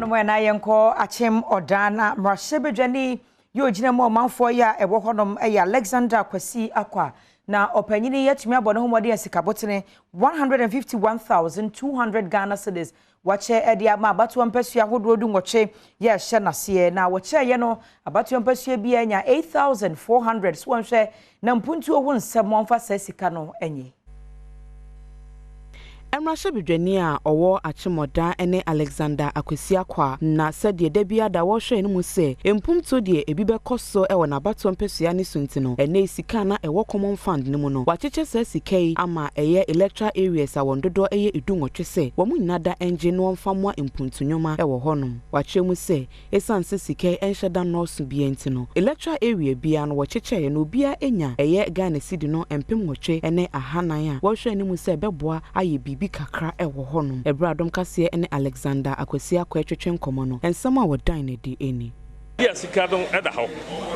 Hɔnom ɛ na yɛnkɔ Akyem Ɔdan na mmarahyɛbadwani yi ogyina mu ɔmanfoɔ yi a ɛwɔ hɔnom yɛ Alexander Kwasi Akwa na ɔpanyin yi atumi abɔ ne ho mmɔden a sikabotene 151,200 Ghana cedis wakyɛ de ama abatoɔ mpasua ahodoɔ 18 yɛ ɛhyɛ n'aseɛ na wɔkyɛeɛ no abatoɔ mpasua bi anya 8,400 so wɔnhwɛ na mpuntuo ho nsɛm wɔmfa saa sika no nyɛ. Mmarahyɛbadwani a ɔwɔ Akyem Oda ne Alexander Akwasi Akwa na sɛdeɛ da biara da wɔhwɛ anim sɛ mpomtuo deɛ ebi bɛkɔ so wɔ n'abatoɔ mpasua no so nti no, ɛnnɛ yi sika a na ɛwɔ Common Fund no mu no, wɔakyekyɛ saa sika yi ama ɛyɛ electoral areas a wɔn dodoɔ yɛ 18 sɛ wɔn nyinaa da ngye na wɔmfa mmoa mpuntu nnwuma wɔ hɔnom. Wɔakyerɛ mu sɛ Esiane sɛ sika yi nhyɛ da nnɔɔso biara nti no, electoral area biara no wɔkyekyɛeɛ no obiara nya ɛyɛ Ghana cedi no 8400 a wɔhwɛ anim sɛ ɛbɛboa ayɛ biribi kakra wɔ hɔnom. Ɛberɛ a Adom Kaseɛ ne Alexander Akwasi Akoah retwetwe nkɔmmɔ no, nsɛm a wɔdan no adi ni. Adeɛ a sika no da hɔ,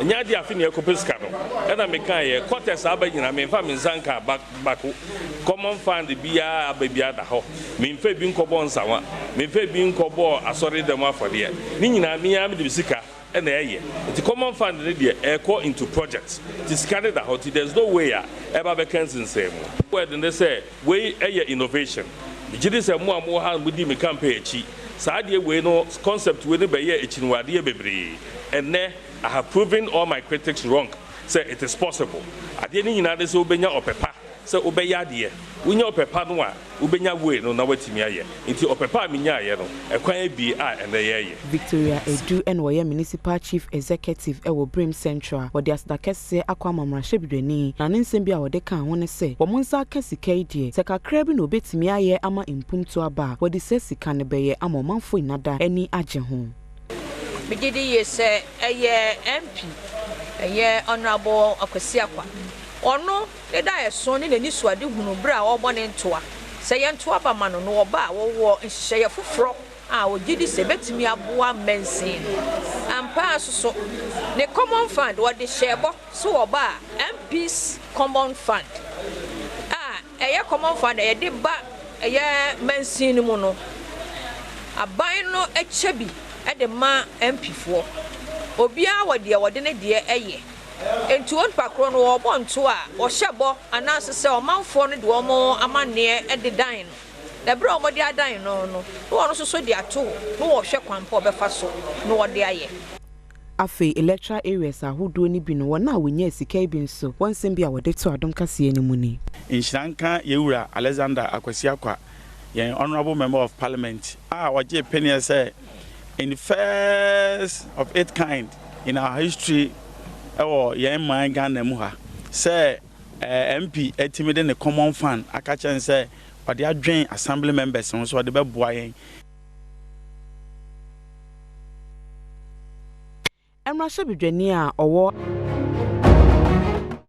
ɛnyɛ adeɛ a afe na yɛkɔpɛ sika no. Ɛna mekaeɛ, quarters a aba nyinaa memfa me nsa nkaa baako. Common fund biara a aba biara da hɔ. Memfa bi nkɔbɔɔ nsawa, memfa bi nkɔbɔɔ asɔredam afɔdeɛ. Ne nyinaa me ara mede me sika na ɛyɛ. Nti common fund no deɛ ɛrekɔ into projects. Nti sika no da hɔ. Nti there's no way a ɛba bɛka nsensɛnmu. Word ne sɛ wei yɛ innovation. Megye di sɛ mo a mowɔ ha no modii me campaign akyi. Saa adeɛ wei no, concept wei no bɛyɛɛ akyiniwadeɛ bebree. Ɛnnɛ, I have proven all my critics wrong sɛ it is possible. Adeɛ no nyinaa ne sɛ wobɛnya ɔpɛ pa sɛ wobɛyɛ adeɛ. Wonya ɔpɛ pa no a, wobɛnya way no na woatumi ayɛ. Nti ɔpɛ pa a menyaeɛ no, ɛkwan abue a ɛnnɛ yɛreyɛ. Victoria Adu na ɔyɛ Municipal Chief Executive wɔ Birim Central. Wɔde aseda kɛseɛ akɔ ama mmarahyɛbedwani, na ne nsɛm bi a ɔde kaa ho ne sɛ, wɔn nsa aka sika yi deɛ, sɛ kakraa bi na wɔbɛtumi ayɛ ama mpomtuo aba a, wɔde saa sika no bɛyɛ ama ɔmanfoɔ nyinaa da ani agye ho. Megye di yie sɛ ɛyɛ MP, ɛyɛ Honourable Akwasi Akwa. Ɔno ne daeɛso ne n'anisoadehunu berɛ a ɔrebɔ ne ntoa. Sɛ yɛnto aba ma no na ɔba a, wɔwɔ nhyehyɛeɛ foforɔ a ɔgye di sɛ ɛbɛtumi aboa mansin no. Ampa ara nso so, ne Common Fund, ɔde hyɛɛ bɔ sɛ ɔba a, MPs Common Fund a ɛyɛ Common Fund a yɛde ba ɛyɛ mansin no mu no, aban no kyɛ bi de ma MP foɔ. Obiara wɔ deɛ ɔde ne deɛ yɛ. Enti onipa korɔ no ɔrebɔ ntoa a, ɔhyɛ bɔ anaase sɛ ɔmanfoɔ no de wɔn amanneɛ de dan no. Na berɛ a wɔde adan no no, na ɔno nso so de ato hɔ, na ɔrehwɛ kwan pa a ɔbɛfa so na ɔde ayɛ. Afei electoral areas ahodoɔ no bi no, wɔn a wɔnyaa sika yi bi nso, wɔn nsɛm bi a wɔde too adom kaseɛ no mu ni. Nhyira nka yɛn wura Alexander Akwasi Akwa, yɛn Honourable Member of Parliament a ɔgyee peneɛ sɛ in first of it kind in our history wɔ yɛn man Ghana mu ha sɛ MP atumi de ne common fund aka kyerɛ no sɛ ɔde adwen assembly members ho sɛ ɔde bɛboa yɛn. Mmarahyɛbedwani a ɔwɔ.